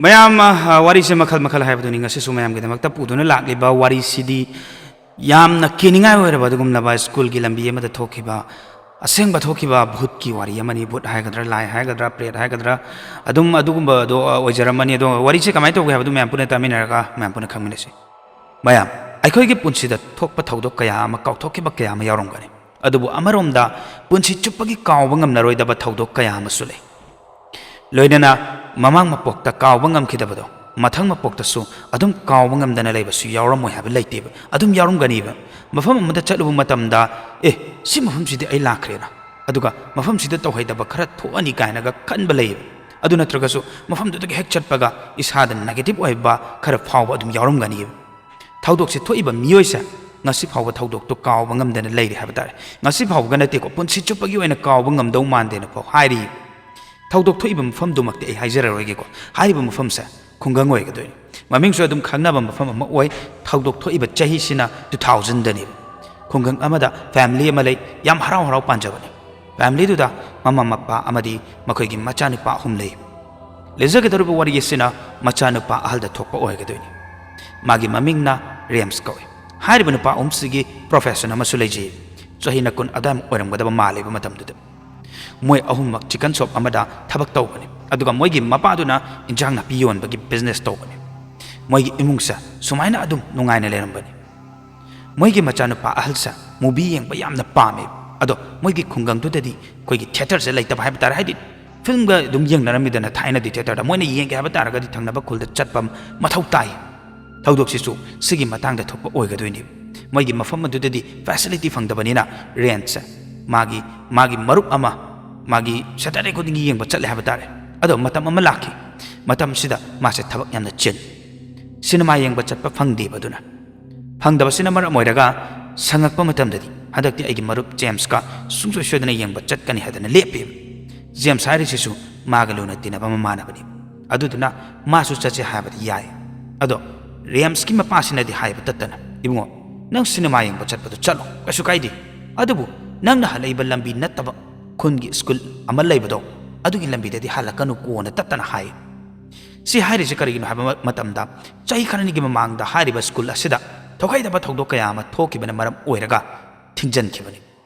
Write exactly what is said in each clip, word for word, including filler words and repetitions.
ꯃꯌꯥꯝ, ꯑ, ꯋꯥꯔꯤꯁꯦ ꯃꯈꯜ ꯃꯈꯜ ꯍꯥꯏꯕꯗꯨꯅꯤ꯫ ꯉꯁꯤꯁꯨ ꯃꯌꯥꯝꯒꯤꯗꯃꯛꯇ ꯄꯨꯗꯨꯅ ꯂꯥꯛꯂꯤꯕ ꯋꯥꯔꯤꯁꯤꯗꯤ ꯌꯥꯝꯅ ꯀꯤꯅꯤꯡꯉꯥꯏ ꯑꯣꯏꯔꯕ ꯑꯗꯨꯒꯨꯝꯂꯕ ꯁ꯭ꯀꯨꯜꯒꯤ ꯂꯝꯕꯤ ꯑꯃꯗ ꯊꯣꯛꯈꯤꯕ, ꯑꯁꯦꯡꯕ ꯊꯣꯛꯈꯤꯕ ꯚꯨꯠꯀꯤ ꯋꯥꯔꯤ ꯑꯃꯅꯤ꯫ ꯚꯨꯠ ꯍꯥꯏꯒꯗ꯭ꯔꯥ, ꯂꯥꯏ ꯍꯥꯏꯒꯗ꯭ꯔꯥ, ꯄ꯭ꯔꯦꯠ ꯍꯥꯏꯒꯗ꯭ꯔꯥ, ꯑꯗꯨꯝ ꯑꯗꯨꯒꯨꯝꯕꯗꯣ, ꯑ, ꯑꯣꯏꯖꯔꯝꯃꯅꯤ꯫ ꯑꯗꯣ ꯋꯥꯔꯤꯁꯦ ꯀꯃꯥꯏꯅ ꯇꯧꯒꯦ ꯍꯥꯏꯕꯗꯨ ꯃꯌꯥꯝ ꯄꯨꯟꯅ ꯇꯥꯃꯤꯟꯅꯔꯒ ꯃꯌꯥꯝ ꯄꯨꯟꯅ ꯈꯪꯃꯤꯟꯅꯁꯤ꯫ ꯃꯌꯥꯝ, ꯑꯩꯈꯣꯏꯒꯤ ꯄꯨꯟꯁꯤꯗ ꯊꯣꯛꯄ ꯊꯧꯗꯣꯛ ꯀꯌꯥ ꯑꯃ, ꯀꯥꯎꯊꯣꯛꯈꯤꯕ ꯀꯌꯥ ꯑꯃ ꯌꯥꯎꯔꯝꯒꯅꯤ꯫ ꯑꯗꯨꯕꯨ ꯑꯃꯔꯣꯝꯗ ꯄꯨꯟꯁꯤ ꯆꯨꯞꯄꯒꯤ ꯀꯥꯎꯕ ꯉꯝꯂꯔꯣꯏꯗꯕ ꯊꯧꯗꯣꯛ ꯀꯌꯥ ꯑꯃꯁꯨ ꯂꯩ꯫ ꯂꯣꯏꯅꯅ ꯃꯃꯥꯡ ꯃꯄꯣꯛꯇ ꯀꯥꯎꯕ ꯉꯝꯈꯤꯗꯕꯗꯣ ꯃꯊꯪ ꯃꯄꯣꯛꯇꯁꯨ ꯑꯗꯨꯝ ꯀꯥꯎꯕ ꯉꯝꯗꯅ ꯂꯩꯕꯁꯨ ꯌꯥꯎꯔꯝꯃꯣꯏ ꯍꯥꯏꯕ ꯂꯩꯇꯦꯕ꯫ ꯑꯗꯨꯝ ꯌꯥꯎꯔꯝꯒꯅꯤꯕ꯫ ꯃꯐꯝ ꯑꯃꯗ ꯆꯠꯂꯨꯕ ꯃꯇꯝꯗ, "ꯑꯦ, ꯁꯤ ꯃꯐꯝꯁꯤꯗꯤ ꯑꯩ ꯂꯥꯛꯈ꯭ꯔꯦꯅ"꯫ ꯑꯗꯨꯒ ꯃꯐꯝꯁꯤꯗ ꯇꯧꯍꯩꯗꯕ ꯈꯔ ꯊꯣꯛꯑꯅꯤ ꯀꯥꯏꯅꯒ ꯈꯟꯕ ꯂꯩꯌꯦꯕ꯫ ꯑꯗꯨ ꯅꯠꯇ꯭ꯔꯒꯁꯨ ꯃꯐꯝꯗꯨꯗꯒꯤ ꯍꯦꯛ ꯆꯠꯄꯒ ꯏꯁꯥꯗ ꯅꯦꯒꯦꯇꯤꯚ ꯑꯣꯏꯕ ꯈꯔ ꯐꯥꯎꯕ ꯑꯗꯨꯝ ꯌꯥꯎꯔꯝꯒꯅꯤꯕ꯫ ꯊꯧꯗꯣꯛꯁꯦ ꯊꯣꯛꯏꯕ ꯃꯤꯑꯣꯏꯁꯦ ꯉꯁꯤ ꯐꯥꯎꯕ ꯊꯧꯗꯣꯛꯇꯣ ꯀꯥꯎꯕ ꯉꯝꯗꯅ ꯂꯩꯔꯤ ꯍꯥꯏꯕ ꯇꯥꯔꯦ꯫ ꯉꯁꯤ ꯐꯥꯎꯕꯒ ꯅꯠꯇꯦꯀꯣ, ꯄꯨꯟꯁꯤ ꯆꯨꯞꯄꯒꯤ ꯑꯣꯏꯅ ꯀꯥꯎꯕ ꯉꯝꯗꯧ ꯃꯥꯟꯗꯦꯅ ꯐꯥꯎ ꯍꯥꯏꯔꯤ꯫ ꯊꯧꯗꯣꯛ ꯊꯣꯛꯏꯕ ꯃꯐꯝꯗꯨꯃꯛꯇꯤ ꯑꯩ ꯍꯥꯏꯖꯔꯔꯣꯏꯒꯦꯀꯣ꯫ ꯍꯥꯏꯔꯤꯕ ꯃꯐꯝꯁꯦ ꯈꯨꯡꯒꯪ ꯑꯣꯏꯒꯗꯣꯏꯅꯤ꯫ ꯃꯃꯤꯡꯁꯨ ꯑꯗꯨꯝ ꯈꯪꯅꯕ ꯃꯐꯝ ꯑꯃ ꯑꯣꯏ꯫ ꯊꯧꯗꯣꯛ ꯊꯣꯛꯏꯕ ꯆꯍꯤꯁꯤꯅ two thousandꯗꯅꯦꯕ꯫ ꯈꯨꯡꯒꯪ ꯑꯃꯗ ꯐꯦꯃꯤꯂꯤ ꯑꯃ ꯂꯩ, ꯌꯥꯝ ꯍꯔꯥꯎ ꯍꯔꯥꯎ ꯄꯥꯟꯖꯕꯅꯤ꯫ ꯐꯦꯃꯤꯂꯤꯗꯨꯗ ꯃꯃꯥ ꯃꯄꯥ ꯑꯃꯗꯤ ꯃꯈꯣꯏꯒꯤ ꯃꯆꯥꯅꯨꯄꯥ ꯑꯍꯨꯝ ꯂꯩ꯫ ꯂꯤꯖꯒꯗꯧꯔꯤꯕ ꯋꯥꯔꯤ ꯑꯁꯤꯅ ꯃꯆꯥꯅꯨꯄꯥ ꯑꯍꯜꯗ ꯊꯣꯛꯄ ꯑꯣꯏꯒꯗꯣꯏꯅꯤ꯫ ꯃꯥꯒꯤ ꯃꯃꯤꯡꯅ ꯔꯦꯝꯁ ꯀꯧꯏ꯫ ꯍꯥꯏꯔꯤꯕ ꯅꯨꯄꯥ ꯑꯍꯨꯝꯁꯤꯒꯤ ꯄ꯭ꯔꯣꯐꯦꯁꯟ ꯑꯃꯁꯨ ꯂꯩꯖꯩ꯫ ꯆꯍꯤ ꯅꯀꯨꯟ ꯑꯗꯨꯋꯥꯏꯃꯨꯛ ꯑꯣꯏꯔꯝꯒꯗꯕ ꯃꯥꯜꯂꯦꯕ ꯃꯇꯝꯗꯨꯗ꯫ ꯃꯣꯏ ꯑꯍꯨꯝꯃꯛ ꯆꯤꯀꯟ ꯁꯣꯞ ꯑꯃꯗ ꯊꯕꯛ ꯇꯧꯕꯅꯤ꯫ ꯑꯗꯨꯒ ꯃꯣꯏꯒꯤ ꯃꯄꯥꯗꯨꯅ ꯏꯟꯖꯥꯡ ꯅꯥꯄꯤ ꯌꯣꯟꯕꯒꯤ ꯕꯤꯖꯤꯅꯦꯁ ꯇꯧꯕꯅꯤ꯫ ꯃꯣꯏꯒꯤ ꯏꯃꯨꯡꯁꯦ ꯁꯨꯃꯥꯏꯅ ꯑꯗꯨꯝ ꯅꯨꯡꯉꯥꯏꯅ ꯂꯩꯔꯝꯕꯅꯤ꯫ ꯃꯣꯏꯒꯤ ꯃꯆꯥꯅꯨꯄꯥ ꯑꯍꯜꯁꯦ movie ꯌꯦꯡꯕ ꯌꯥꯝꯅ ꯄꯥꯝꯃꯦ꯫ ꯑꯗꯣ ꯃꯣꯏꯒꯤ ꯈꯨꯡꯒꯪꯗꯨꯗꯗꯤ ꯑꯩꯈꯣꯏꯒꯤ ꯊꯤꯌꯦꯇꯔꯁꯦ ꯂꯩꯇꯕ ꯍꯥꯏꯕ ꯇꯥꯔꯦ꯫ ꯍꯥꯏꯗꯤ ꯐꯤꯂꯝꯒ ꯑꯗꯨꯝ ꯌꯦꯡꯅꯔꯝꯃꯤꯗꯅ ꯊꯥꯏꯅꯗꯤ ꯊꯤꯌꯦꯇꯔꯗ꯫ ꯃꯣꯏꯅ ꯌꯦꯡꯒꯦ ꯍꯥꯏꯕ ꯇꯥꯔꯒꯗꯤ ꯊꯪꯅꯕ ꯈꯨꯜꯗ ꯆꯠꯄ ꯃꯊꯧ ꯇꯥꯏ꯫ ꯊꯧꯗꯣꯛꯁꯤꯁꯨ ꯁꯤꯒꯤ ꯃꯇꯥꯡꯗ ꯊꯣꯛꯄ ꯑꯣꯏꯒꯗꯣꯏꯅꯤ꯫ ꯃꯣꯏꯒꯤ ꯃꯐꯝ ꯑꯗꯨꯗꯗꯤ ꯐꯦꯁꯤꯂꯤꯇꯤ ꯐꯪꯗꯕꯅꯤꯅ ꯔꯦꯟꯁꯦ ꯃꯥꯒꯤ, ꯃꯥꯒꯤ ꯃꯔꯨꯞ ꯑꯃ ꯃꯥꯒꯤ ꯁꯦꯇꯔꯗꯦ ꯈꯨꯗꯤꯡꯒꯤ ꯌꯦꯡꯕ ꯆꯠꯂꯦ ꯍꯥꯏꯕ ꯇꯥꯔꯦ꯫ ꯑꯗꯣ ꯃꯇꯝ ꯑꯃ ꯂꯥꯛꯈꯤ꯫ ꯃꯇꯝꯁꯤꯗ ꯃꯥꯁꯦ ꯊꯕꯛ ꯌꯥꯝꯅ ꯆꯤꯟ꯫ ꯁꯤꯅꯦꯃꯥ ꯌꯦꯡꯕ ꯆꯠꯄ ꯐꯪꯗꯦꯕ꯫ ꯑꯗꯨꯅ ꯐꯪꯗꯕꯁꯤꯅ ꯃꯔꯝ ꯑꯣꯏꯔꯒ ꯁꯪꯉꯛꯄ ꯃꯇꯝꯗꯗꯤ ꯍꯟꯗꯛꯇꯤ ꯑꯩꯒꯤ ꯃꯔꯨꯞ ꯖꯦꯝꯁꯀ ꯁꯨꯡꯁꯣꯏ ꯁꯣꯏꯗꯅ ꯌꯦꯡꯕ ꯆꯠꯀꯅꯤ ꯍꯥꯏꯗꯅ ꯂꯦꯞꯄꯦꯕ꯫ ꯖꯦꯝꯁ ꯍꯥꯏꯔꯤꯁꯤꯁꯨ ꯃꯥꯒ ꯂꯨꯅ ꯇꯤꯟꯅꯕ ꯃꯃꯥꯟꯅꯕꯅꯤ꯫ ꯑꯗꯨꯗꯨꯅ ꯃꯥꯁꯨ ꯆꯠꯁꯦ ꯍꯥꯏꯕꯗꯤ ꯌꯥꯏ꯫ ꯑꯗꯣ ꯔꯦꯝꯁꯀꯤ ꯃꯄꯥꯁꯤꯅꯗꯤ ꯍꯥꯏꯕ ꯇꯠꯇꯅ, "ꯏꯕꯨꯡꯉꯣ, ꯅꯪ ꯁꯤꯅꯦꯃꯥ ꯌꯦꯡꯕ ꯆꯠꯄꯗꯣ ꯆꯠꯂꯣ, ꯀꯩꯁꯨ ꯀꯥꯏꯗꯦ꯫ ꯑꯗꯨꯕꯨ ꯅꯪꯅ ꯍꯜꯂꯛꯏꯕ ꯂꯝꯕꯤ ꯅꯠꯇꯕ ꯈꯨꯟꯒꯤ ꯁ꯭ꯀꯨꯜ ꯑꯃ ꯂꯩꯕꯗꯣ, ꯑꯗꯨꯒꯤ ꯂꯝꯕꯤꯗꯗꯤ ꯍꯜꯂꯛꯀꯅꯨ" ꯀꯣꯟꯅ ꯇꯠꯇꯅ ꯍꯥꯏ꯫ ꯁꯤ ꯍꯥꯏꯔꯤꯁꯤ ꯀꯔꯤꯒꯤꯅꯣ ꯍꯥꯏꯕ ꯃꯇꯝꯗ, ꯆꯍꯤ ꯈꯔꯅꯤꯒꯤ ꯃꯃꯥꯡꯗ ꯍꯥꯏꯔꯤꯕ ꯁ꯭ꯀꯨꯜ ꯑꯁꯤꯗ ꯊꯣꯛꯍꯩꯗꯕ ꯊꯧꯗꯣꯛ ꯀꯌꯥ ꯑꯃ ꯊꯣꯛꯈꯤꯕꯅ ꯃꯔꯝ ꯑꯣꯏꯔꯒ ꯊꯤꯡꯖꯤꯟꯈꯤꯕꯅꯤ꯫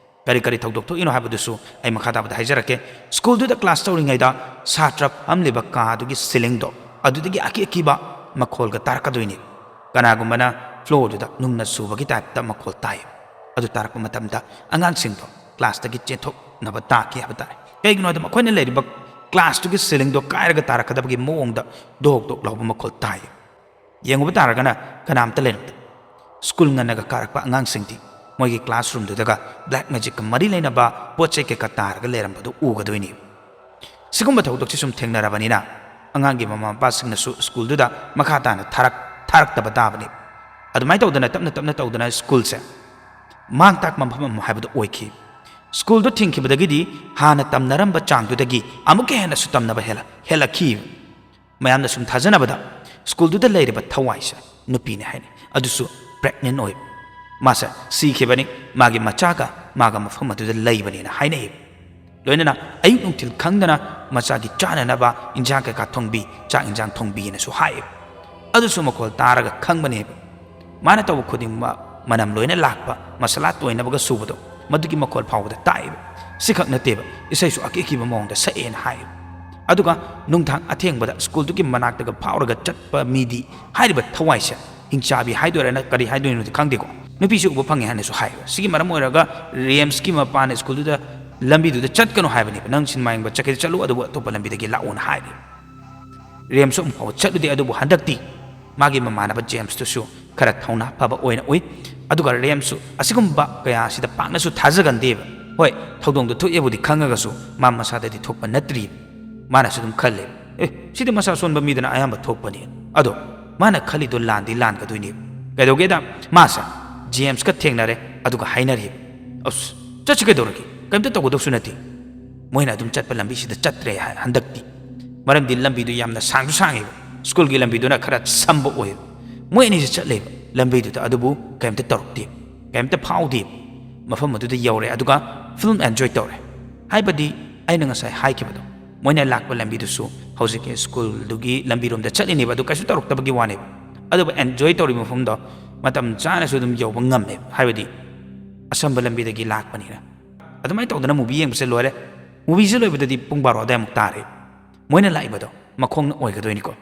ꯀꯔꯤ ꯀꯔꯤ ꯊꯧꯗꯣꯛ ꯊꯣꯛꯏꯅꯣ ꯍꯥꯏꯕꯗꯨꯁꯨ ꯑꯩ ꯃꯈꯥ ꯇꯥꯕꯗ ꯍꯥꯏꯖꯔꯛꯀꯦ꯫ ꯁ꯭ꯀꯨꯜꯗꯨꯗ ꯀ꯭ꯂꯥꯁ ꯇꯧꯔꯤꯉꯩꯗ ꯁꯥꯇ꯭ꯔ ꯐꯝꯂꯤꯕ ꯀꯥꯗꯨꯒꯤ ꯁꯤꯂꯤꯡꯗꯣ ꯑꯗꯨꯗꯒꯤ ꯑꯀꯤ ꯑꯀꯤꯕ ꯃꯈꯣꯜꯒ ꯇꯥꯔꯛꯀꯗꯣꯏꯅꯤ꯫ ꯀꯅꯥꯒꯨꯝꯕꯅ ꯐ꯭ꯂꯣꯔꯗꯨꯗ ꯅꯨꯡꯅ ꯁꯨꯕꯒꯤ ꯇꯥꯏꯞꯇ ꯃꯈꯣꯜ ꯇꯥꯏ꯫ ꯑꯗꯨ ꯇꯥꯔꯛꯄ ꯃꯇꯝꯗ ꯑꯉꯥꯡꯁꯤꯡꯗꯣ ꯀ꯭ꯂꯥꯁꯇꯒꯤ ꯆꯦꯟꯊꯣꯛꯅꯕ ꯇꯥꯈꯤ ꯍꯥꯏꯕ ꯇꯥꯔꯦ꯫ ꯀꯩꯒꯤꯅꯣ ꯍꯥꯏꯕꯗ ꯃꯈꯣꯏꯅ ꯂꯩꯔꯤꯕ ꯀ꯭ꯂꯥꯁꯇꯨꯒꯤ ꯁꯤꯂꯤꯡꯗꯣ ꯀꯥꯏꯔꯒ ꯇꯥꯔꯛꯀꯗꯕꯒꯤ ꯃꯑꯣꯡꯗ ꯗꯣꯛ ꯗꯣꯛ ꯂꯥꯎꯕ ꯃꯈꯣꯜ ꯇꯥꯏ꯫ ꯌꯦꯡꯉꯨꯕ ꯇꯥꯔꯒꯅ ꯀꯅꯥꯝꯇ ꯂꯩꯔꯝꯗꯦ꯫ ꯁ꯭ꯀꯨꯜ ꯉꯟꯅꯒ ꯀꯥꯔꯛꯄ ꯑꯉꯥꯡꯁꯤꯡꯗꯤ ꯃꯣꯏꯒꯤ ꯀ꯭ꯂꯥꯁꯔꯨꯝꯗꯨꯗꯒ ꯕ꯭ꯂꯦꯛ ꯃꯦꯖꯤꯛꯀ ꯃꯔꯤ ꯂꯩꯅꯕ ꯄꯣꯠ ꯆꯩ ꯀꯩꯀꯥ ꯇꯥꯔꯒ ꯂꯩꯔꯝꯕꯗꯨ ꯎꯒꯗꯣꯏꯅꯤ꯫ ꯁꯤꯒꯨꯝꯕ ꯊꯧꯗꯣꯛꯁꯤ ꯁꯨꯝ ꯊꯦꯡꯅꯔꯕꯅꯤꯅ ꯑꯉꯥꯡꯒꯤ ꯃꯃꯥ ꯃꯄꯥꯁꯤꯡꯅꯁꯨ ꯁ꯭ꯀꯨꯜꯗꯨꯗ ꯃꯈꯥ ꯇꯥꯅ ꯊꯥꯔꯛ-, ꯊꯥꯔꯛꯇꯕ ꯇꯥꯕꯅꯤ꯫ ꯑꯗꯨꯃꯥꯏꯅ ꯇꯧꯗꯅ ꯇꯞꯅ ꯇꯞꯅ ꯇꯧꯗꯅ ꯁ꯭ꯀꯨꯜꯁꯦ ꯃꯥꯡ ꯇꯥꯛꯄ ꯃꯐꯝ ꯑꯃ ꯍꯥꯏꯕꯗꯨ ꯑꯣꯏꯈꯤ꯫ ꯁ꯭ꯀꯨꯜꯗꯨ ꯊꯤꯡꯈꯤꯕꯗꯒꯤꯗꯤ ꯍꯥꯟꯅ ꯇꯝꯅꯔꯝꯕ ꯆꯥꯡꯗꯨꯗꯒꯤ ꯑꯃꯨꯛꯀ ꯍꯦꯟꯅꯁꯨ ꯇꯝꯅꯕ ꯍꯦꯜꯂ-, ꯍꯦꯜꯂꯛꯈꯤ꯫ ꯃꯌꯥꯝꯅ ꯁꯨꯝ ꯊꯥꯖꯅꯕꯗ ꯁ꯭ꯀꯨꯜꯗꯨꯗ ꯂꯩꯔꯤꯕ ꯊꯋꯥꯏꯁꯦ ꯅꯨꯄꯤꯅꯤ ꯍꯥꯏꯅꯩ꯫ ꯑꯗꯨꯁꯨ ꯄ꯭ꯔꯦꯒꯅꯦꯟ ꯑꯣꯏꯕ꯫ ꯃꯥꯁꯦ ꯁꯤꯈꯤꯕꯅꯤ, ꯃꯥꯒꯤ ꯃꯆꯥꯒ ꯃꯥꯒ ꯃꯐꯝ ꯑꯗꯨꯗ ꯂꯩꯕꯅꯦꯅ ꯍꯥꯏꯅꯩ꯫ ꯂꯣꯏꯅꯅ ꯑꯌꯨꯛ ꯅꯨꯡꯊꯤꯜ ꯈꯪꯗꯅ ꯃꯆꯥꯒꯤ ꯆꯥꯅꯅꯕ ꯏꯟꯖꯥꯡ ꯀꯩꯀꯥ ꯊꯣꯡꯕꯤ, ꯆꯥꯛ ꯏꯟꯖꯥꯡ ꯊꯣꯡꯕꯤꯅꯁꯨ ꯍꯥꯏ꯫ ꯑꯗꯨꯁꯨ ꯃꯈꯣꯜ ꯇꯥꯔꯒ ꯈꯪꯕꯅꯦꯕ꯫ ꯃꯥꯅ ꯇꯧꯕ ꯈꯨꯗꯤꯡꯃꯛ ꯃꯅꯝ ꯂꯣꯏꯅ ꯂꯥꯛꯄ, ꯃꯁꯥꯂꯥ ꯇꯣꯏꯅꯕꯒ ꯁꯨꯕꯗꯣ, ꯃꯗꯨꯒꯤ ꯃꯈꯣꯜ ꯐꯥꯎꯕꯗ ꯇꯥꯏꯕ꯫ ꯁꯤꯈꯛ ꯅꯠꯇꯦꯕ, ꯏꯁꯩꯁꯨ ꯑꯀꯤ ꯑꯀꯤꯕ ꯃꯑꯣꯡꯗ ꯁꯛꯑꯦꯅ ꯍꯥꯏ꯫ ꯑꯗꯨꯒ ꯅꯨꯡꯗꯥꯡ ꯑꯊꯦꯡꯕꯗ ꯁ꯭ꯀꯨꯜꯗꯨꯒꯤ ꯃꯅꯥꯛꯇꯒ ꯐꯥꯎꯔꯒ ꯆꯠꯄ ꯃꯤꯗꯤ ꯍꯥꯏꯔꯤꯕ ꯊꯋꯥꯏꯁꯦ, ꯍꯤꯡꯆꯥꯕꯤ ꯍꯥꯏꯗꯣꯏꯔꯥ ꯀꯔꯤ ꯍꯥꯏꯗꯣꯏꯅꯣꯗꯤ ꯈꯪꯗꯦꯀꯣ, ꯅꯨꯄꯤꯁꯨ ꯎꯕ ꯐꯪꯉꯦ ꯍꯥꯏꯅꯁꯨ ꯍꯥꯏ꯫ ꯁꯤꯒꯤ ꯃꯔꯝ ꯑꯣꯏꯔꯒ ꯔꯤꯝꯁꯀꯤ ꯃꯄꯥꯟ ꯁ꯭ꯀꯨꯜꯗꯨꯗ ꯂꯝꯕꯤꯗꯨꯗ ꯆꯠꯀꯅꯨ ꯍꯥꯏꯕꯅꯦꯕ, ꯅꯪ ꯁꯤꯅꯦꯃꯥ ꯌꯦꯡꯕ ꯆꯠꯀꯦꯗꯤ ꯆꯠꯂꯨ, ꯑꯗꯨꯕꯨ ꯑꯇꯣꯞꯄ ꯂꯝꯕꯤꯗꯒꯤ ꯂꯥꯛꯑꯣꯅ ꯍꯥꯏꯔꯤ꯫ ꯔꯤꯝꯁ ꯑꯃꯨꯛ ꯐꯥꯎꯕ ꯆꯠꯂꯨꯗꯦ, ꯑꯗꯨꯕꯨ ꯍꯟꯗꯛꯇꯤ ꯃꯥꯒꯤ ꯃꯃꯥꯟꯅꯕ ꯖꯦꯝꯁꯇꯨꯁꯨ ꯈꯔ ꯊꯧꯅꯥ ꯐꯕ ꯑꯣꯏꯅ ꯎꯏ꯫ ꯑꯗꯨꯒ ꯔꯤꯝꯁꯁꯨ ꯑꯁꯤꯒꯨꯝꯕ ꯀꯌꯥ ꯑꯁꯤꯗ ꯄꯥꯛꯅꯁꯨ ꯊꯥꯖꯒꯟꯗꯦꯕ꯫ ꯍꯣꯏ, ꯊꯧꯗꯣꯡꯗꯣ ꯊꯣꯛꯑꯦꯕꯨꯗꯤ ꯈꯪꯉꯒꯁꯨ ꯃꯥ ꯃꯁꯥꯗꯗꯤ ꯊꯣꯛꯄ ꯅꯠꯇ꯭ꯔꯤ꯫ ꯃꯥꯅꯁꯨ ꯑꯗꯨꯝ ꯈꯜꯂꯦ, "ꯑꯦ, ꯁꯤꯗꯤ ꯃꯁꯥ ꯁꯣꯟꯕ ꯃꯤꯗꯅ ꯑꯌꯥꯝꯕ ꯊꯣꯛꯄꯅꯤ"꯫ ꯑꯗꯣ ꯃꯥꯅ ꯈꯜꯂꯤꯗꯣ ꯂꯥꯟꯗꯤ ꯂꯥꯟꯒꯗꯣꯏꯅꯦꯕ꯫ ꯀꯩꯗꯧꯒꯦꯗ, ꯃꯥꯁꯦ ꯖꯦꯝꯁꯀ ꯊꯦꯡꯅꯔꯦ, ꯑꯗꯨꯒ ꯍꯥꯏꯅꯔꯦꯕ, "ꯑꯁ, ꯆꯠꯁꯤ ꯀꯩꯗꯧꯔꯒꯦ? ꯀꯩꯝꯇ ꯇꯧꯒꯗꯧꯁꯨ ꯅꯠꯇꯦ"꯫ ꯃꯣꯏꯅ ꯑꯗꯨꯝ ꯆꯠꯄ ꯂꯝꯕꯤꯁꯤꯗ ꯆꯠꯇ꯭ꯔꯦ ꯍꯥꯏ ꯍꯟꯗꯛꯇꯤ꯫ ꯃꯔꯝꯗꯤ ꯂꯝꯕꯤꯗꯨ ꯌꯥꯝꯅ ꯁꯥꯡꯁꯨ ꯁꯥꯡꯉꯦꯕ, ꯁ꯭ꯀꯨꯜꯒꯤ ꯂꯝꯕꯤꯗꯨꯅ ꯈꯔ ꯁꯝꯕ ꯑꯣꯏꯌꯦꯕ꯫ ꯃꯣꯏ ꯑꯅꯤꯁꯦ ꯆꯠꯂꯦꯕ ꯂꯝꯕꯤꯗꯨꯗ, ꯑꯗꯨꯕꯨ ꯀꯩꯝꯇ ꯇꯧꯔꯛꯇꯦ, ꯀꯩꯝꯇ ꯐꯥꯎꯗꯦ꯫ ꯃꯐꯝ ꯑꯗꯨꯗ ꯌꯧꯔꯦ, ꯑꯗꯨꯒ ꯐꯤꯂꯝ ꯑꯦꯟꯖꯣꯏ ꯇꯧꯔꯦ꯫ ꯍꯥꯏꯕꯗꯤ ꯑꯩꯅ ꯉꯁꯥꯏ ꯍꯥꯏꯈꯤꯕꯗꯣ, ꯃꯣꯏꯅ ꯂꯥꯛꯄ ꯂꯝꯕꯤꯗꯨꯁꯨ ꯍꯧꯖꯤꯛꯀꯤ ꯁ꯭ꯀꯨꯜꯗꯨꯒꯤ ꯂꯝꯕꯤꯔꯣꯝꯗ ꯆꯠꯂꯤꯅꯦꯕ, ꯑꯗꯨ ꯀꯩꯁꯨ ꯇꯧꯔꯛꯇꯕꯒꯤ ꯋꯥꯅꯦꯕ꯫ ꯑꯗꯨꯕꯨ ꯑꯦꯟꯖꯣꯏ ꯇꯧꯔꯤꯕ ꯃꯐꯝꯗꯣ ꯃꯇꯝ ꯆꯥꯅꯁꯨ ꯑꯗꯨꯝ ꯌꯧꯕ ꯉꯝꯃꯦꯕ, ꯍꯥꯏꯕꯗꯤ ꯑꯁꯝꯕ ꯂꯝꯕꯤꯗꯒꯤ ꯂꯥꯛꯄꯅꯤꯅ꯫ ꯑꯗꯨꯃꯥꯏꯅ ꯇꯧꯗꯅ ꯃꯨꯚꯤ ꯌꯦꯡꯕꯁꯦ ꯂꯣꯏꯔꯦ꯫ ꯃꯨꯚꯤꯁꯦ ꯂꯣꯏꯕꯗꯗꯤ ꯄꯨꯡ ꯕꯥꯔꯣ ꯑꯗꯥꯏꯃꯨꯛ ꯇꯥꯔꯦ꯫ ꯃꯣꯏꯅ ꯂꯥꯛꯏꯕꯗꯣ ꯃꯈꯣꯡꯅ ꯑꯣꯏꯒꯗꯣꯏꯅꯤꯀꯣ꯫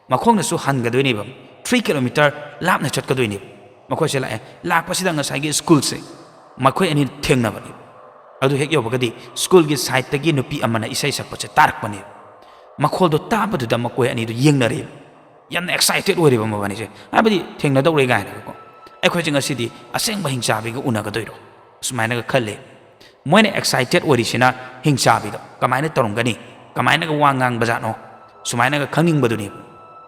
ꯃꯈꯣꯡꯅꯁꯨ ꯍꯟꯒꯗꯣꯏꯅꯦꯕ꯫ ꯊ꯭ꯔꯤ ꯀꯤꯂꯣꯃꯤꯇꯔ ꯂꯥꯞꯅ ꯆꯠꯀꯗꯣꯏꯅꯦꯕ꯫ ꯃꯈꯣꯏꯁꯦ ꯂꯥꯛꯑꯦ꯫ ꯂꯥꯛꯄꯁꯤꯗ ꯉꯁꯥꯏꯒꯤ ꯁ꯭ꯀꯨꯜꯁꯦ ꯃꯈꯣꯏ ꯑꯅꯤ ꯊꯦꯡꯅꯕꯅꯦ꯫ ꯑꯗꯨ ꯍꯦꯛ ꯌꯧꯕꯒꯗꯤ ꯁ꯭ꯀꯨꯜꯒꯤ ꯁꯥꯏꯠꯇꯒꯤ ꯅꯨꯄꯤ ꯑꯃꯅ ꯏꯁꯩ ꯁꯛꯄꯁꯦ ꯇꯥꯔꯛꯄꯅꯦ꯫ ꯃꯈꯣꯜꯗꯣ ꯇꯥꯕꯗꯨꯗ ꯃꯈꯣꯏ ꯑꯅꯤꯗꯨ ꯌꯦꯡꯅꯔꯦ꯫ ꯌꯥꯝꯅ ꯑꯦꯛꯁꯥꯏꯇꯦꯠ ꯑꯣꯏꯔꯦꯕ ꯃꯕꯥꯅꯤꯁꯦ, ꯍꯥꯏꯕꯗꯤ ꯊꯦꯡꯅꯗꯧꯔꯦ ꯀꯥꯏꯅꯀꯣ꯫ "ꯑꯩꯈꯣꯏꯁꯦ ꯉꯁꯤꯗꯤ ꯑꯁꯦꯡꯕ ꯍꯤꯡꯆꯥꯕꯤꯒ ꯎꯅꯒꯗꯣꯏꯔꯣ?" ꯁꯨꯃꯥꯏꯅꯒ ꯈꯜꯂꯦ꯫ ꯃꯣꯏꯅ ꯑꯦꯛꯁꯥꯏꯇꯦꯠ ꯑꯣꯏꯔꯤꯁꯤꯅ ꯍꯤꯡꯆꯥꯕꯤꯗꯣ ꯀꯃꯥꯏꯅ ꯇꯧꯔꯝꯒꯅꯤ, ꯀꯃꯥꯏꯅꯒ ꯋꯥ ꯉꯥꯡꯕꯖꯥꯠꯅꯣ, ꯁꯨꯃꯥꯏꯅꯒ ꯈꯪꯅꯤꯡꯕꯗꯨꯅꯤ꯫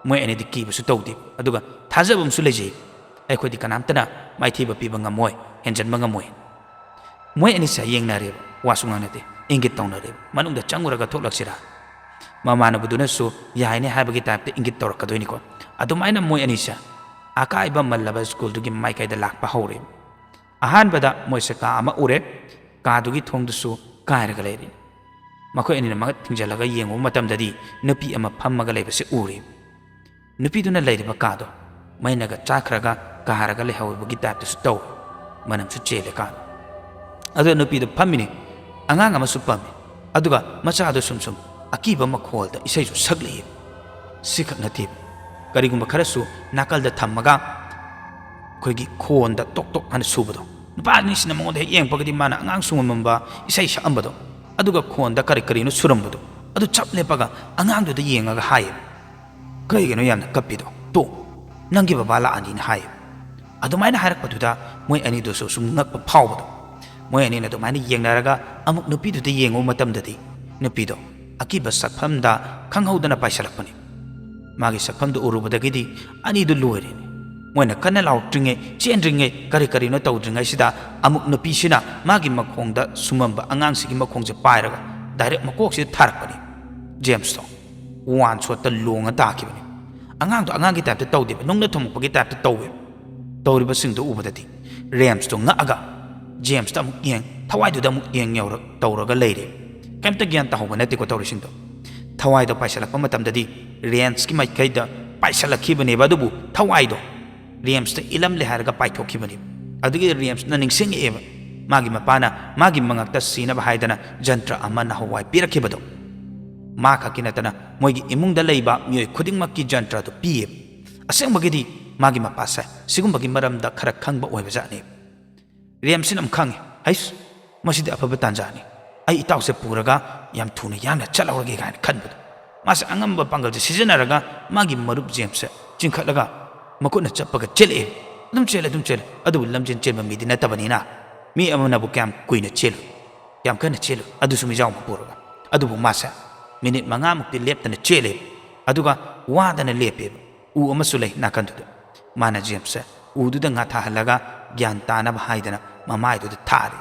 ꯃꯣꯏ ꯑꯅꯤꯗꯤ ꯀꯤꯕꯁꯨ ꯇꯧꯗꯦ, ꯑꯗꯨꯒ ꯊꯥꯖꯕ ꯑꯃꯁꯨ ꯂꯩꯖꯩ, "ꯑꯩꯈꯣꯏꯗꯤ ꯀꯅꯥꯝꯇꯅ ꯃꯥꯏꯊꯤꯕ ꯄꯤꯕ ꯉꯝꯃꯣꯏ, ꯍꯦꯟꯖꯟꯕ ꯉꯝꯃꯣꯏ"꯫ ꯃꯣꯏ ꯑꯅꯤꯁꯦ ꯌꯦꯡꯅꯔꯦꯕ, ꯋꯥꯁꯨ ꯉꯥꯡꯅꯗꯦ, ꯏꯪꯒꯤꯠ ꯇꯧꯅꯔꯦꯕ꯫ "ꯃꯅꯨꯡꯗ ꯆꯪꯉꯨꯔꯒ ꯊꯣꯛꯂꯛꯁꯤꯔꯥ?" ꯃꯃꯥꯟꯅꯕꯗꯨꯅꯁꯨ ꯌꯥꯏꯅꯦ ꯍꯥꯏꯕꯒꯤ ꯇꯥꯏꯞꯇ ꯏꯪꯒꯤꯠ ꯇꯧꯔꯛꯀꯗꯣꯏꯅꯤꯀꯣ꯫ ꯑꯗꯨꯃꯥꯏꯅ ꯃꯣꯏ ꯑꯅꯤꯁꯦ ꯑꯀꯥꯏꯕ ꯃꯜꯂꯕ ꯁ꯭ꯀꯨꯜꯗꯨꯒꯤ ꯃꯥꯏꯀꯩꯗ ꯂꯥꯛꯄ ꯍꯧꯔꯦ꯫ ꯑꯍꯥꯟꯕꯗ ꯃꯣꯏꯁꯦ ꯀꯥ ꯑꯃ ꯎꯔꯦ꯫ ꯀꯥꯗꯨꯒꯤ ꯊꯣꯡꯗꯨꯁꯨ ꯀꯥꯏꯔꯒ ꯂꯩꯔꯦ꯫ ꯃꯈꯣꯏ ꯑꯅꯤꯅ ꯃꯈꯨꯠ ꯊꯤꯡꯖꯤꯜꯂꯒ ꯌꯦꯡꯉꯨꯕ ꯃꯇꯝꯗꯗꯤ ꯅꯨꯄꯤ ꯑꯃ ꯐꯝꯃꯒ ꯂꯩꯕꯁꯤ ꯎꯔꯦ꯫ ꯅꯨꯄꯤꯗꯨꯅ ꯂꯩꯔꯤꯕ ꯀꯥꯗꯣ ꯃꯩꯅꯒ ꯆꯥꯛꯈ꯭ꯔꯒ ꯀꯥꯔꯒ ꯂꯩꯍꯧꯕꯒꯤ ꯇꯥꯏꯞꯇꯁꯨ ꯇꯧꯏ꯫ ꯃꯅꯝꯁꯨ ꯆꯦꯜꯂꯦ ꯀꯥꯗꯣ꯫ ꯑꯗꯨꯒ ꯅꯨꯄꯤꯗꯣ ꯐꯝꯃꯤꯅꯤ, ꯑꯉꯥꯡ ꯑꯃꯁꯨ ꯄꯝꯃꯤ꯫ ꯑꯗꯨꯒ ꯃꯆꯥꯗꯣ ꯁꯨꯝ ꯁꯨꯝ ꯑꯀꯤꯕ ꯃꯈꯣꯜꯗ ꯏꯁꯩꯁꯨ ꯁꯛꯂꯛꯏ꯫ ꯁꯤꯈꯛ ꯅꯠꯇꯦ, ꯀꯔꯤꯒꯨꯝꯕ ꯈꯔꯁꯨ ꯅꯥꯀꯜꯗ ꯊꯝꯃꯒ ꯑꯩꯈꯣꯏꯒꯤ ꯈꯣꯟꯗ ꯇꯣꯛ ꯇꯣꯛ ꯍꯥꯏꯅ ꯁꯨꯕꯗꯣ꯫ ꯅꯨꯄꯥ ꯑꯅꯤꯁꯤꯅ ꯃꯉꯣꯟꯗ ꯍꯦꯛ ꯌꯦꯡꯉꯛꯄꯒꯗꯤ ꯃꯥꯅ ꯑꯉꯥꯡ ꯁꯨꯝꯃꯝꯕ, ꯏꯁꯩ ꯁꯛꯑꯝꯕꯗꯣ, ꯑꯗꯨꯒ ꯈꯣꯟꯗ ꯀꯔꯤ ꯀꯔꯤꯅꯣ ꯁꯨꯔꯝꯕꯗꯣ, ꯑꯗꯨ ꯆꯞ ꯂꯦꯞꯄꯒ ꯑꯉꯥꯡꯗꯨꯗ ꯌꯦꯡꯉꯒ ꯍꯥꯏꯌꯦ, "ꯀꯩꯒꯤꯅꯣ ꯌꯥꯝꯅ ꯀꯞꯄꯤꯗꯣ? ꯇꯣ, ꯅꯪꯒꯤ ꯕꯕꯥ ꯂꯥꯛꯑꯅꯤꯅ" ꯍꯥꯏꯌꯦ꯫ ꯑꯗꯨꯃꯥꯏꯅ ꯍꯥꯏꯔꯛꯄꯗꯨꯗ ꯃꯣꯏ ꯑꯅꯤꯗꯨꯁꯨ ꯁꯨꯝ ꯉꯛꯄ ꯐꯥꯎꯕꯗꯣ꯫ ꯃꯣꯏ ꯑꯅꯤꯅ ꯑꯗꯨꯃꯥꯏꯅ ꯌꯦꯡꯅꯔꯒ ꯑꯃꯨꯛ ꯅꯨꯄꯤꯗꯨꯗ ꯌꯦꯡꯉꯨꯕ ꯃꯇꯝꯗꯗꯤ ꯅꯨꯄꯤꯗꯣ ꯑꯀꯤꯕ ꯁꯛꯐꯝꯗ ꯈꯪꯍꯧꯗꯅ ꯄꯥꯏꯁꯜꯂꯛꯄꯅꯤ꯫ ꯃꯥꯒꯤ ꯁꯛꯐꯝꯗꯨ ꯎꯔꯨꯕꯗꯒꯤꯗꯤ ꯑꯅꯤꯗꯨ ꯂꯣꯏꯔꯦꯅꯦ꯫ ꯃꯣꯏꯅ ꯀꯟꯅ ꯂꯥꯎꯔꯛꯇ꯭ꯔꯤꯉꯩ, ꯆꯦꯟꯗ꯭ꯔꯤꯉꯩ, ꯀꯔꯤ ꯀꯔꯤꯅꯣ ꯇꯧꯗ꯭ꯔꯤꯉꯩꯁꯤꯗ ꯑꯃꯨꯛ ꯅꯨꯄꯤꯁꯤꯅ ꯃꯥꯒꯤ ꯃꯈꯣꯡꯗ ꯁꯨꯝꯃꯝꯕ ꯑꯉꯥꯡꯁꯤꯒꯤ ꯃꯈꯣꯡꯁꯦ ꯄꯥꯏꯔꯒ ꯗꯥꯏꯔꯦꯛ ꯃꯀꯣꯛꯁꯤꯗ ꯊꯥꯔꯛꯄꯅꯤ꯫ ꯖꯦꯝꯁꯇꯣ ꯋꯥꯟ ꯁꯣꯠꯇ ꯂꯣꯡꯉ ꯇꯥꯈꯤꯕꯅꯤ꯫ ꯑꯉꯥꯡꯗꯣ ꯑꯉꯥꯡꯒꯤ ꯇꯥꯏꯞꯇ ꯇꯧꯗꯦꯕ, ꯅꯨꯡꯅ ꯊꯣꯝꯃꯛꯄꯒꯤ ꯇꯥꯏꯞꯇ ꯇꯧꯋꯦꯕ꯫ ꯇꯧꯔꯤꯕꯁꯤꯡꯗꯣ ꯎꯕꯗꯗꯤ ꯔꯦꯝꯁꯇꯣ ꯉꯛꯑꯒ ꯖꯦꯝꯁꯇ ꯑꯃꯨꯛ ꯌꯦꯡ, ꯊꯋꯥꯏꯗꯨꯗ ꯑꯃꯨꯛ ꯌꯦꯡ ꯌꯧꯔ-, ꯇꯧꯔꯒ ꯂꯩꯔꯦ꯫ ꯀꯩꯝꯇ ꯒ꯭ꯌꯥꯟ ꯇꯥꯍꯧꯕ ꯅꯠꯇꯦꯀꯣ ꯇꯧꯔꯤꯁꯤꯡꯗꯣ꯫ ꯊꯋꯥꯏꯗꯣ ꯄꯥꯏꯁꯤꯜꯂꯛꯄ ꯃꯇꯝꯗꯗꯤ ꯔꯦꯝꯁꯀꯤ ꯃꯥꯏꯀꯩꯗ ꯄꯥꯏꯁꯤꯜꯂꯛꯈꯤꯕꯅꯦꯕ, ꯑꯗꯨꯕꯨ ꯊꯋꯥꯏꯗꯣ ꯔꯦꯝꯁꯇ ꯏꯜꯂꯝꯂꯦ ꯍꯥꯏꯔꯒ ꯄꯥꯏꯊꯣꯛꯈꯤꯕꯅꯦꯕ꯫ ꯑꯗꯨꯒꯤ ꯔꯦꯝꯁꯅ ꯅꯤꯡꯁꯤꯡꯉꯛꯑꯦꯕ, ꯃꯥꯒꯤ ꯃꯄꯥꯅ ꯃꯥꯒꯤ ꯃꯉꯛꯇ ꯁꯤꯅꯕ ꯍꯥꯏꯗꯅ ꯖꯟꯇ꯭ꯔ ꯑꯃ ꯅꯍꯥꯟꯋꯥꯏ ꯄꯤꯔꯛꯈꯤꯕꯗꯣ꯫ ꯃꯥ ꯈꯛꯀꯤ ꯅꯠꯇꯅ ꯃꯣꯏꯒꯤ ꯏꯃꯨꯡꯗ ꯂꯩꯕ ꯃꯤꯑꯣꯏ ꯈꯨꯗꯤꯡꯃꯛꯀꯤ ꯖꯟꯇ꯭ꯔꯗꯨ ꯄꯤꯌꯦꯕ꯫ ꯑꯁꯦꯡꯕꯒꯤꯗꯤ ꯃꯥꯒꯤ ꯃꯄꯥꯁꯦ ꯁꯤꯒꯨꯝꯕꯒꯤ ꯃꯔꯝꯗ ꯈꯔ ꯈꯪꯕ ꯑꯣꯏꯕꯖꯥꯠꯅꯦꯕ꯫ ꯔꯦꯝꯁꯤꯅ ꯑꯃꯨꯛ ꯈꯪꯉꯦ, "ꯍꯩꯁ, ꯃꯁꯤꯗꯤ ꯑꯐꯕ ꯇꯥꯟꯖꯥꯅꯤ, ꯑꯩ ꯏꯇꯥꯎꯁꯦ ꯄꯨꯔꯒ ꯌꯥꯝ ꯊꯨꯅ ꯌꯥꯡꯅ ꯆꯠꯍꯧꯔꯒꯦ" ꯀꯥꯏꯅ ꯈꯟꯕꯗꯣ꯫ ꯃꯥꯁꯦ ꯑꯉꯝꯕ ꯄꯥꯡꯒꯜꯁꯦ ꯁꯤꯖꯤꯟꯅꯔꯒ ꯃꯥꯒꯤ ꯃꯔꯨꯞ ꯖꯦꯝꯁꯁꯦ ꯆꯤꯡꯈꯠꯂꯒ ꯃꯈꯨꯠꯅ ꯆꯞꯄꯒ ꯆꯦꯜꯂꯛꯑꯦ꯫ ꯑꯗꯨꯝ ꯆꯦꯜꯂꯦ, ꯑꯗꯨꯝ ꯆꯦꯜꯂꯦ, ꯑꯗꯨꯕꯨ ꯂꯝꯖꯦꯟ ꯆꯦꯟꯕ ꯃꯤꯗꯤ ꯅꯠꯇꯕꯅꯤꯅ ꯃꯤ ꯑꯃꯅꯕꯨ ꯀꯌꯥꯝ ꯀꯨꯏꯅ ꯆꯦꯜꯂꯨ, ꯌꯥꯝ ꯀꯟꯅ ꯆꯦꯜꯂꯨ, ꯑꯗꯨꯁꯨ ꯃꯤꯖꯥꯎ ꯑꯃ ꯄꯨꯔꯒ꯫ ꯑꯗꯨꯕꯨ ꯃꯥꯁꯦ ꯃꯤꯅꯤꯠ ꯃꯉꯥꯃꯨꯛꯇꯤ ꯂꯦꯞꯇꯅ ꯆꯦꯜꯂꯦ, ꯑꯗꯨꯒ ꯋꯥꯗꯅ ꯂꯦꯞꯄꯦꯕ꯫ ꯎ ꯑꯃꯁꯨ ꯂꯩ ꯅꯥꯀꯟꯗꯨꯗ꯫ ꯃꯥꯅ ꯖꯦꯝꯁꯁꯦ ꯎꯗꯨꯗ ꯉꯥꯊꯥꯍꯜꯂꯒ ꯒ꯭ꯌꯥꯟ ꯇꯥꯅꯕ ꯍꯥꯏꯗꯅ ꯃꯃꯥꯏꯗꯨꯗ ꯊꯥꯔꯦ꯫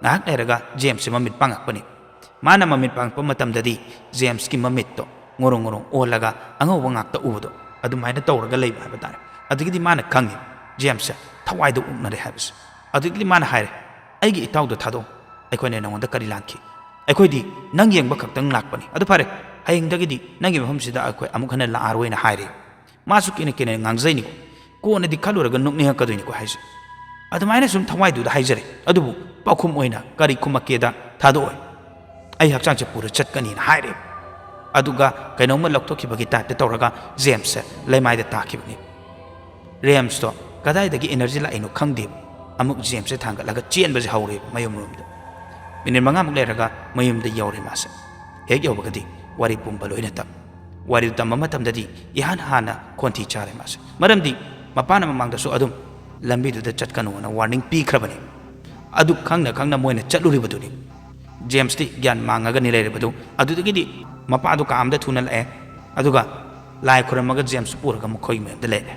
ꯉꯥꯏꯍꯥꯛ ꯂꯩꯔꯒ ꯖꯦꯝꯁꯁꯦ ꯃꯃꯤꯠ ꯄꯥꯡꯉꯛꯄꯅꯤ꯫ ꯃꯥꯅ ꯃꯃꯤꯠ ꯄꯥꯡꯉꯛꯄ ꯃꯇꯝꯗꯗꯤ ꯖꯦꯝꯁꯀꯤ ꯃꯃꯤꯠꯇꯣ ꯉꯣꯔꯣꯡ ꯉꯣꯔꯣꯡ ꯑꯣꯜꯂꯒ ꯑꯉꯧꯕ ꯉꯥꯛꯇ ꯎꯕꯗꯣ ꯑꯗꯨꯃꯥꯏꯅ ꯇꯧꯔꯒ ꯂꯩꯕ ꯍꯥꯏꯕ ꯇꯥꯔꯦ꯫ ꯑꯗꯨꯗꯒꯤꯗꯤ ꯃꯥꯅ ꯈꯪꯉꯦ ꯖꯦꯝꯁꯁꯦ ꯊꯋꯥꯏꯗ ꯑꯣꯛꯅꯔꯦ ꯍꯥꯏꯕꯁꯦ꯫ ꯑꯗꯨꯗꯒꯤꯗꯤ ꯃꯥꯅ ꯍꯥꯏꯔꯦ, "ꯑꯩꯒꯤ ꯏꯇꯥꯎꯗꯣ ꯊꯥꯗꯣꯛꯑꯣ, ꯑꯩꯈꯣꯏꯅ ꯅꯉꯣꯟꯗ ꯀꯔꯤ ꯂꯥꯟꯈꯤ? ꯑꯩꯈꯣꯏꯗꯤ ꯅꯪ ꯌꯦꯡꯕ ꯈꯛꯇꯪ ꯂꯥꯛꯄꯅꯤ꯫ ꯑꯗꯨ ꯐꯔꯦ, ꯍꯌꯦꯡꯗꯒꯤꯗꯤ ꯅꯪꯒꯤ ꯃꯐꯝꯁꯤꯗ ꯑꯩꯈꯣꯏ ꯑꯃꯨꯛ ꯍꯟꯅ ꯂꯥꯛꯑꯔꯣꯏꯅ" ꯍꯥꯏꯔꯦ꯫ ꯃꯥꯁꯨ ꯀꯤꯅ ꯀꯤꯅ ꯉꯥꯡꯖꯩꯅꯤꯀꯣ꯫ ꯀꯣꯟꯅꯗꯤ ꯈꯜꯂꯨꯔꯒ ꯅꯣꯛꯅꯤꯡꯉꯛꯀꯗꯣꯏꯅꯤꯀꯣ ꯍꯥꯏꯁꯦ꯫ ꯑꯗꯨꯃꯥꯏꯅ ꯁꯨꯝ ꯊꯋꯥꯏꯗꯨꯗ ꯍꯥꯏꯖꯔꯦ, ꯑꯗꯨꯕꯨ ꯄꯥꯎꯈꯨꯝ ꯑꯣꯏꯅ ꯀꯔꯤ ꯈꯨꯝꯃꯛꯀꯦꯗ, "ꯊꯥꯗꯣꯛꯑꯣꯏ, ꯑꯩ ꯍꯛꯆꯥꯡꯁꯦ ꯄꯨꯔ ꯆꯠꯀꯅꯤꯅ" ꯍꯥꯏꯔꯦ꯫ ꯑꯗꯨꯒ ꯀꯩꯅꯣꯝꯃ ꯂꯧꯊꯣꯛꯈꯤꯕꯒꯤ ꯇꯥꯏꯞꯇ ꯇꯧꯔꯒ ꯖꯦꯝꯁꯁꯦ ꯂꯩꯃꯥꯏꯗ ꯇꯥꯈꯤꯕꯅꯤ꯫ ꯔꯦꯝꯁꯇꯣ ꯀꯗꯥꯏꯗꯒꯤ ꯏꯅꯔꯖꯤ ꯂꯥꯛꯏꯅꯣ ꯈꯪꯗꯦꯕ, ꯑꯃꯨꯛ ꯖꯦꯝꯁꯁꯦ ꯊꯥꯡꯒꯠꯂꯒ ꯆꯦꯟꯕꯁꯦ ꯍꯧꯔꯦꯕ ꯃꯌꯨꯝꯂꯣꯝꯗ꯫ ꯃꯤꯅꯤꯠ ꯃꯉꯥꯃꯨꯛ ꯂꯩꯔꯒ ꯃꯌꯨꯝꯗ ꯌꯧꯔꯦ ꯃꯥꯁꯦ꯫ ꯍꯦꯛ ꯌꯧꯕꯒꯗꯤ ꯋꯥꯔꯤ ꯄꯨꯝꯕ ꯂꯣꯏꯅ ꯇꯝ꯫ ꯋꯥꯔꯤꯗꯨ ꯇꯝꯕ ꯃꯇꯝꯗꯗꯤ ꯏꯍꯥꯟ ꯍꯥꯟꯅ ꯈꯣꯟꯊꯤ ꯆꯥꯔꯦ ꯃꯥꯁꯦ, ꯃꯔꯝꯗꯤ ꯃꯄꯥꯅ ꯃꯃꯥꯡꯗꯁꯨ ꯑꯗꯨꯝ ꯂꯝꯕꯤꯗꯨꯗ ꯆꯠꯀꯅꯨꯅ ꯋꯥꯔꯅꯤꯡ ꯄꯤꯈ꯭ꯔꯕꯅꯤ꯫ ꯑꯗꯨ ꯈꯪꯅ ꯈꯪꯅ ꯃꯣꯏꯅ ꯆꯠꯂꯨꯔꯤꯕꯗꯨꯅꯤ꯫ ꯖꯦꯝꯁꯇꯤ ꯒ꯭ꯌꯥꯟ ꯃꯥꯡꯉꯒꯅꯤ ꯂꯩꯔꯤꯕꯗꯨ꯫ ꯑꯗꯨꯗꯒꯤꯗꯤ ꯃꯄꯥꯗꯨ ꯀꯥ ꯑꯃꯗ ꯊꯨꯅ ꯂꯥꯛꯑꯦ, ꯑꯗꯨꯒ ꯂꯥꯏ ꯈꯨꯔꯝꯃꯒ ꯖꯦꯝꯁ ꯄꯨꯔꯒ ꯃꯈꯣꯏꯒꯤ ꯃꯌꯨꯝꯗ ꯂꯩꯔꯦ꯫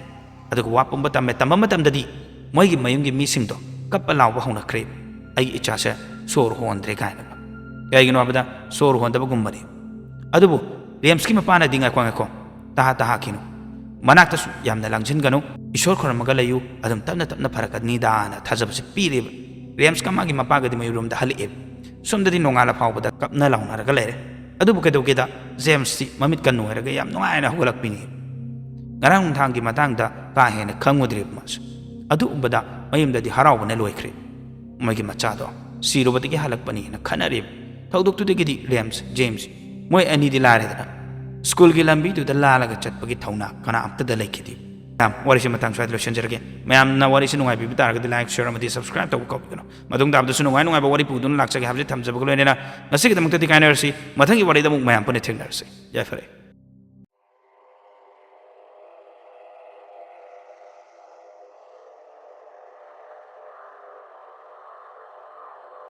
ꯑꯗꯨꯒ ꯋꯥ ꯄꯨꯝꯕ ꯇꯝꯃꯦ꯫ ꯇꯝꯕ ꯃꯇꯝꯗꯗꯤ ꯃꯣꯏꯒꯤ ꯃꯌꯨꯝꯒꯤ ꯃꯤꯁꯤꯡꯗꯣ ꯀꯞꯄ ꯂꯥꯎꯕ ꯍꯧꯅꯈ꯭ꯔꯦ, "ꯑꯩꯒꯤ ꯏꯆꯥꯁꯦ ꯁꯣꯔ ꯍꯣꯟꯗ꯭ꯔꯦ" ꯀꯥꯏꯅ꯫ ꯀꯩꯒꯤꯅꯣ ꯍꯥꯏꯕꯗ ꯁꯣꯔ ꯍꯣꯟꯗꯕꯒꯨꯝꯕꯅꯤ꯫ ꯑꯗꯨꯕꯨ ꯔꯦꯝꯁꯀꯤ ꯃꯄꯥꯅꯗꯤ, "ꯉꯥꯏꯈꯣ, ꯉꯥꯏꯈꯣ, ꯇꯍꯥ ꯇꯍꯥꯈꯤꯅꯨ, ꯃꯅꯥꯛꯇꯁꯨ ꯌꯥꯝꯅ ꯂꯥꯡꯁꯤꯟꯒꯅꯨ, ꯏꯁꯣꯔ ꯈꯣꯏꯔꯝꯃꯒ ꯂꯩꯌꯨ, ꯑꯗꯨꯝ ꯇꯞꯅ ꯇꯞꯅ ꯐꯔꯛꯀꯅꯤꯗꯥꯅ" ꯊꯥꯖꯕꯁꯦ ꯄꯤꯔꯦꯕ꯫ ꯔꯦꯝꯁꯀ ꯃꯥꯒꯤ ꯃꯄꯥꯒꯗꯤ ꯃꯌꯨꯝꯂꯣꯝꯗ ꯍꯜꯂꯛꯑꯦꯕ꯫ ꯁꯣꯝꯗꯗꯤ ꯅꯣꯡꯉꯥꯜꯂ ꯐꯥꯎꯕꯗ ꯀꯞꯅ ꯂꯥꯎꯅꯔꯒ ꯂꯩꯔꯦ꯫ ꯑꯗꯨꯕꯨ ꯀꯩꯗꯧꯒꯦꯗ, ꯖꯦꯝꯁꯇꯤ ꯃꯃꯤꯠ ꯀꯟ ꯅꯣꯏꯔꯒ ꯌꯥꯝ ꯅꯨꯡꯉꯥꯏꯅ ꯍꯧꯒꯠꯂꯛꯄꯤꯅꯤ꯫ ꯉꯔꯥꯡ ꯅꯨꯡꯗꯥꯡꯒꯤ ꯃꯇꯥꯡꯗ ꯀꯥ ꯍꯦꯟꯅ ꯈꯪꯉꯨꯗ꯭ꯔꯦꯕ ꯃꯥꯁꯨ꯫ ꯑꯗꯨꯒꯨꯝꯕꯗ ꯃꯌꯨꯝꯗꯗꯤ ꯍꯔꯥꯎꯕꯅ ꯂꯣꯏꯈ꯭ꯔꯦ꯫ ꯃꯣꯏꯒꯤ ꯃꯆꯥꯗꯣ ꯁꯤꯔꯨꯕꯗꯒꯤ ꯍꯜꯂꯛꯄꯅꯤꯅ ꯈꯟꯅꯔꯤꯕ꯫ ꯊꯧꯗꯣꯛꯇꯨꯗꯒꯤꯗꯤ ꯔꯦꯝꯁ, ꯖꯦꯝꯁ, ꯃꯣꯏ ꯑꯅꯤꯗꯤ ꯂꯥꯏꯔꯦꯗꯅ, ꯁ꯭ꯀꯨꯜꯒꯤ ꯂꯝꯕꯤꯗꯨꯗ ꯂꯥꯜꯂꯒ ꯆꯠꯄꯒꯤ ꯊꯧꯅꯥ ꯀꯅꯥꯝꯇꯗ ꯂꯩꯈꯤꯗꯦ꯫ ꯃꯌꯥꯝ, ꯋꯥꯔꯤꯁꯤ ꯃꯇꯥꯡ ꯁ꯭ꯋꯥꯏꯗ ꯂꯣꯏꯁꯤꯟꯖꯔꯒꯦ꯫ ꯃꯌꯥꯝꯅ ꯋꯥꯔꯤꯁꯤ ꯅꯨꯡꯉꯥꯏꯕꯤꯕ ꯇꯥꯔꯒꯗꯤ like, share ꯑꯃꯗꯤ subscribe ꯇꯧꯕ ꯀꯥꯎꯕꯤꯒꯅꯨ꯫ ꯃꯇꯨꯡ ꯇꯥꯕꯗꯁꯨ ꯅꯨꯡꯉꯥꯏ ꯅꯨꯡꯉꯥꯏꯕ ꯋꯥꯔꯤ ꯄꯨꯗꯨꯅ ꯂꯥꯛꯆꯒꯦ ꯍꯥꯏꯕꯁꯤ ꯊꯝꯖꯕꯒ ꯂꯣꯏꯅꯅ ꯉꯁꯤꯒꯤꯗꯃꯛꯇꯗꯤ ꯀꯥꯏꯅꯔꯁꯤ꯫ ꯃꯊꯪꯒꯤ ꯋꯥꯔꯤꯗ ꯑꯃꯨꯛ ꯃꯌꯥꯝ ꯄꯨꯟꯅ ꯊꯦꯡꯅꯔꯁꯤ꯫ ꯌꯥꯏꯐꯔꯦ꯫